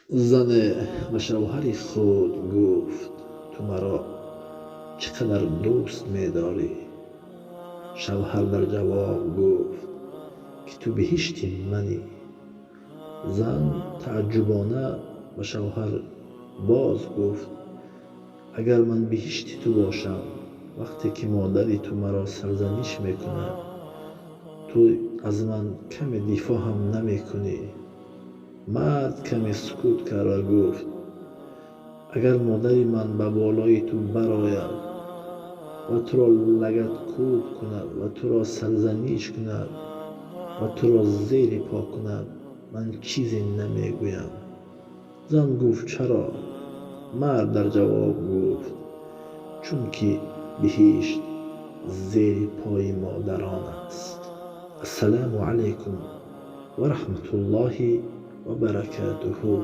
Зане ба шавҳари худ гуфт: «Ту маро чӣ қадар дӯст медорӣ?» Шавҳар дар ҷавоб гуфт, ки ту биҳишти манӣ. Зан тааҷҷубона ба шавҳар боз гуфт: «Агар ман биҳишти ту бошам, вақте ки модари ту маро сарзаниш мекунад, ту аз ман каме дифоъ ҳам намекунӣ?» Мард каме сукут кард ва гуфт: «Агар модари ман ба болои ту барояд ва туро лагадкӯб кунад ва туро сарзаниш кунад ва туро зери по кунад, ман чизе намегӯям». Зан гуфт: «Чаро?» Мард дар ҷавоб гуфт: «Чунки биҳишт зери пои модарон аст». Ассалому алайкум ва раҳматуллоҳи ва баракатуҳу.